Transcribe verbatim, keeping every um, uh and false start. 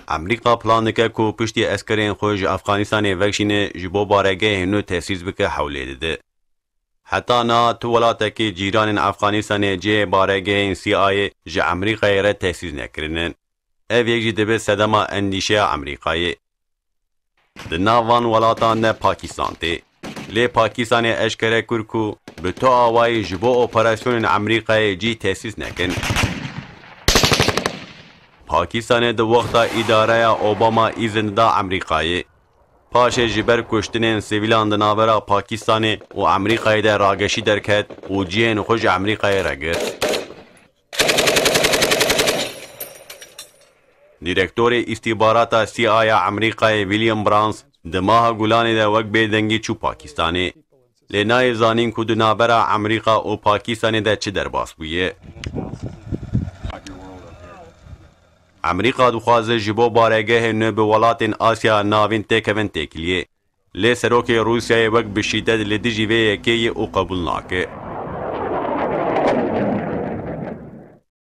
Amerîka plan dike ku piştî eskerên xwe ji Efxanistanê vekişîne ji bo baregehên nû tesîs bike hewlê dide. Heta niha tu welatekî cîranên Efxanistanê cihê baregehên C I A ji Amerîkayê re tesîs nekirine. Ev yek jî dibe sedema endîşeya Amerîkayê. Di nav van welatan de Pakistan tê. Lê Pakistanê eşkere kir ku bi tu awayî ji bo operasyonên Amerîkayê cî tesîs nekin. Pakistanê di wexta îdareya Obama îzin da Amerîkayê. Paşê ji ber kuştinên sivîlan di navbera Pakistanê û Amerîkayê de rageşî derket û cihên xwe ji Amerîkayê re girt. Direktorê îstîbarata C I A ya Amerîkayê William Burns di maha Gulanê de wek bêdengî çû Pakistanê. Lê nayê zanîn ku di navbera Amerîka û Pakistanê de çi derbas bûye. Amerîka dixwaze ji bo baregehê nû bi welatên Asya Navîn têkevin têkiliyê. Lê serokê Rûsyayê wek bi şîdet li dijî vê yekê yê û qebûl nake.